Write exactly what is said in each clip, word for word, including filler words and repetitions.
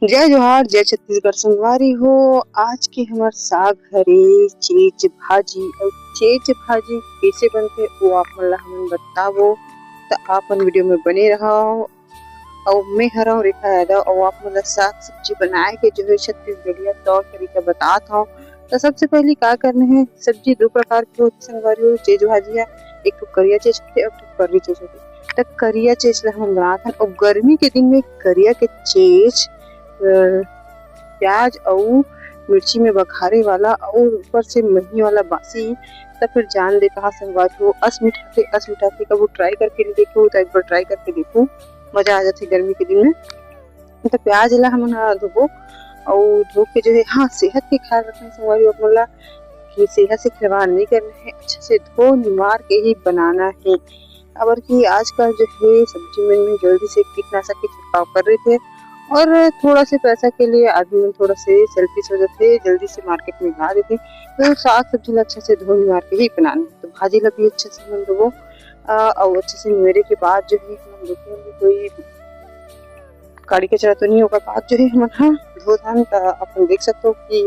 जय जोहार, जय छत्तीसगढ़ संगवारी हो। आज के हमर साग हरे चेच भाजी, अउ चेच भाजी कइसे बनथे वो आप मन ला हमन बताबो, त आप मन video में बने रहव। अउ मैं हरव रेखा यादव, अउ आप मन ला साग सब्जी बनाए के जो है छत्तीसगढ़िया तौर तरीका बतात हव। त सबसे पहली का करना है, सब्जी दो प्रकार के होथे संगवारी हो, चेच भाजी है, एक ठो करिया चेच होथे, एक ठो कर्री चेच होथे। त करिया चेच ला हमन बनात हन, अउ गर्मी के दिन में करिया के चेच, अ, प्याज अउ मिर्ची में बघारे वाला अउ ऊपर से मही वाला बासी, त फिर जान दे कहाँ संगवारी हो, अस मिठाथे, अस मिठाथे, कभू try करके नहीं देखे हो त एक बार try करके देखो, मजा आ जाथे गर्मी के दिन में। त प्याज ला हमन ह धोबो अउ धो के जो है, हाँ, सेहत के ख्याल रखना संगवारी हो आप मन ला कि सेहत से खिलवाड़ नहीं करना है, अच्छा से धो निमार के ही बनाना है। काबर कि आजकल जो है सब्जी मन में जल्दी से कीटनाशक के छिड़काव कर रहे थे और थोड़ा से पैसा के लिए आदमी मन थोड़ा से selfish हो जाते, जल्दी से market में ला देते। तो साग सब्जी ला अच्छा से धो निमार के ही बनाना है। तो भाजी ला भी अच्छा से हमन धोबो, अ, अउ अच्छा से निमेरे के बाद जो है हमन देखेंगे कोई काड़ी कचरा तो नहीं, ओकर बाद जो है हमन ह धो धान त अपन देख सकथो कि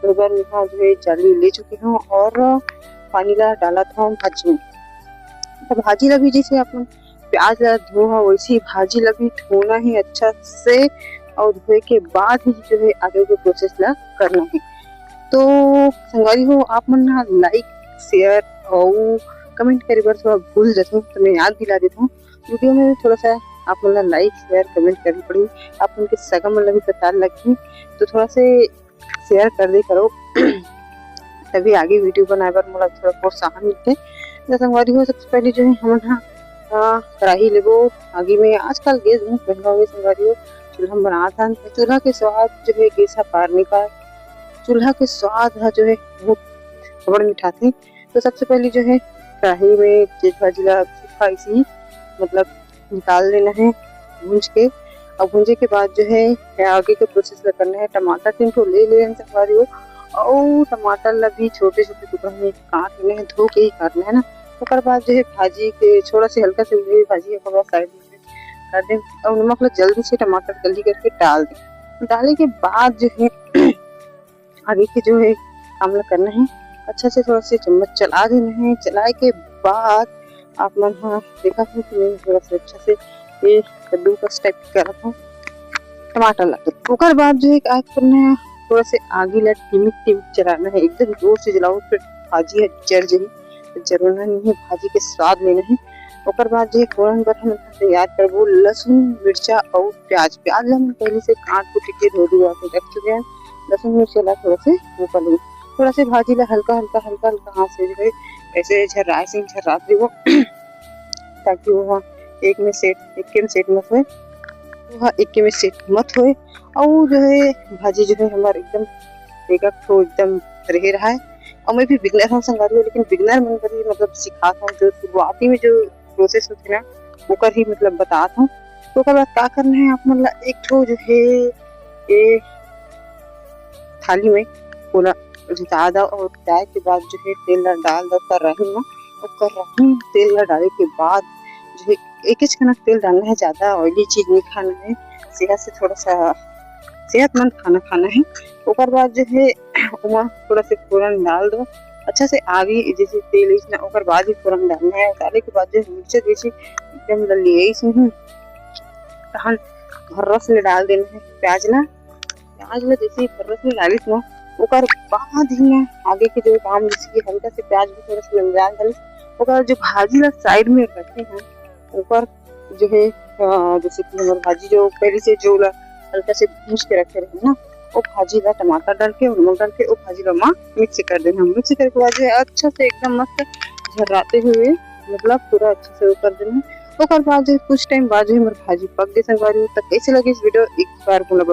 ओकर में हा जो है जाली ले चुके हव और पानी ला डालत हव भाजी में। तो भाजी ला भी जैसे अपन प्याज ला धो हव, वैसे ही भाजी ला भी धोना है अच्छा से, और धोए के बाद ही जो है आगे के process ला करना है। तो संगवारी हो, आप मन ना like, share अउ comment करे बर थोड़ा भूल जथो, तो मैं याद दिला देता हूँ। Video में थोड़ा सा आप मन ला like, share, comment करना पड़ी, आप मन के सगा मन ला भी पता लगही, तो थोड़ा से share कर दे करो, तभी आगे video बनाए बर मोला थोड़ा प्रोत्साहन मिलथे। तो संगवारी हो, सबसे पहले जो है हमन हा, आ, कढ़ाई लेबो, आगी में आजकल गैस बहुत महंगा हो गया संगवारी हो, चूल्हा में बनात हन, तो चूल्हा के स्वाद जो है गैस हा पार नहीं पाए, चूल्हा के स्वाद हा जो है बहुत बड़ मिठाथे। तो सबसे पहले जो है कढ़ाई में चेच भाजी ला सूखा ऐसे ही मतलब निकाल लेना है भूंज के। अब भूंजे के बाद जो है आगे के process ला करना है। टमाटर तीन ठो ले ले हन संगवारी हो, अउ टमाटर ला भी छोटे छोटे टुकड़ा में काट लेना है, धो के ही काटना है ना। ओकर बाद जो है भाजी के थोड़ा से हल्का से उहे भाजी ओकर बाद side में कर दे, अउ नमक ला जल्दी से टमाटर गली करके डाल दे। डाले के बाद जो है आगे के जो है काम ला करना है, अच्छा से थोड़ा से चम्मच चला देना है। चलाए के बाद आप मन हा देखा हो कि मैं थोड़ा सा अच्छा से ये कद्दूकस type के करत हूँ टमाटर ला। ओकर बाद जो है का करना है, थोड़ा से आगी ला टिमिक टिमिक चलाना है, एकदम जोर से जलाओ फिर भाजी है जर जही, तो जरूरत नहीं है, भाजी के स्वाद लेना है। ओकर बाद जो है फोरन बर हम तैयार करबो लहसुन, मिर्चा अउ प्याज। प्याज ला हम पहले से काट कूट के धो धुआ के रख चुके हैं। लहसुन मिर्चा ला थोड़ा से वो कर लेंगे, थोड़ा से भाजी ला हल्का हल्का हल्का हल्का हाथ से जो है ऐसे झर्राए से झर्रा देबो, ताकि वो एक में set, एक में set मत होए, वो एक में set मत होए। और जो है भाजी जो है हमार एकदम एक एक ठो एकदम रहे रहा है। और मैं भी beginner हूँ संगवारी हो, लेकिन beginner मन बर ही मतलब सिखात हूँ, जो शुरुआती में जो process होथे ना ओकर ही मतलब बतात हूँ। तो ओकर बाद का करना है, आप मन ला एक ठो जो है ये थाली में पूरा रिझा दव और रिझाए के बाद जो है तेल ला डाल दव कढ़ाई में। और कढ़ाई में तेल ला डाले के बाद जो है एक एक कनक तेल डालना है, ज्यादा oily चीज नहीं खाना है, सेहत से थोड़ा सा सेहतमंद खाना खाना है। ओकर बाद जो है ओमा थोड़ा से फोरन डाल दो, अच्छा से आगी जैसे तेल इस ना, ओकर बाद ही फोरन डालना है। डाले के बाद जो है मिर्चा जैसे एकदम ललियाइस नहीं, तहन भर्रस ले डाल देना है प्याज ला। प्याज ला जैसे ही भर्रस ले डालिस ना, ओकर बाद ही ना आगे के जो काम, जैसे कि हल्का से प्याज भी थोड़ा सा ललचाए डालिस, ओकर जो भाजी ला side में रखे हैं, ओकर जो है, अ, जैसे कि हमर भाजी जो पहले से जो ला हल्का से भूंज के रखे रहे ना, वो भाजी ला टमाटर डाल के और नमक डाल के वो भाजी ला मा mix कर देना। Mix करे के बाद जो है अच्छा से एकदम मस्त झर्राते हुए मतलब पूरा अच्छे से वो कर देना। ओकर बाद जो है कुछ time बाद जो है हमर भाजी पक गई संगवारी हो। तो कैसे लगे इस video, एक बार मोला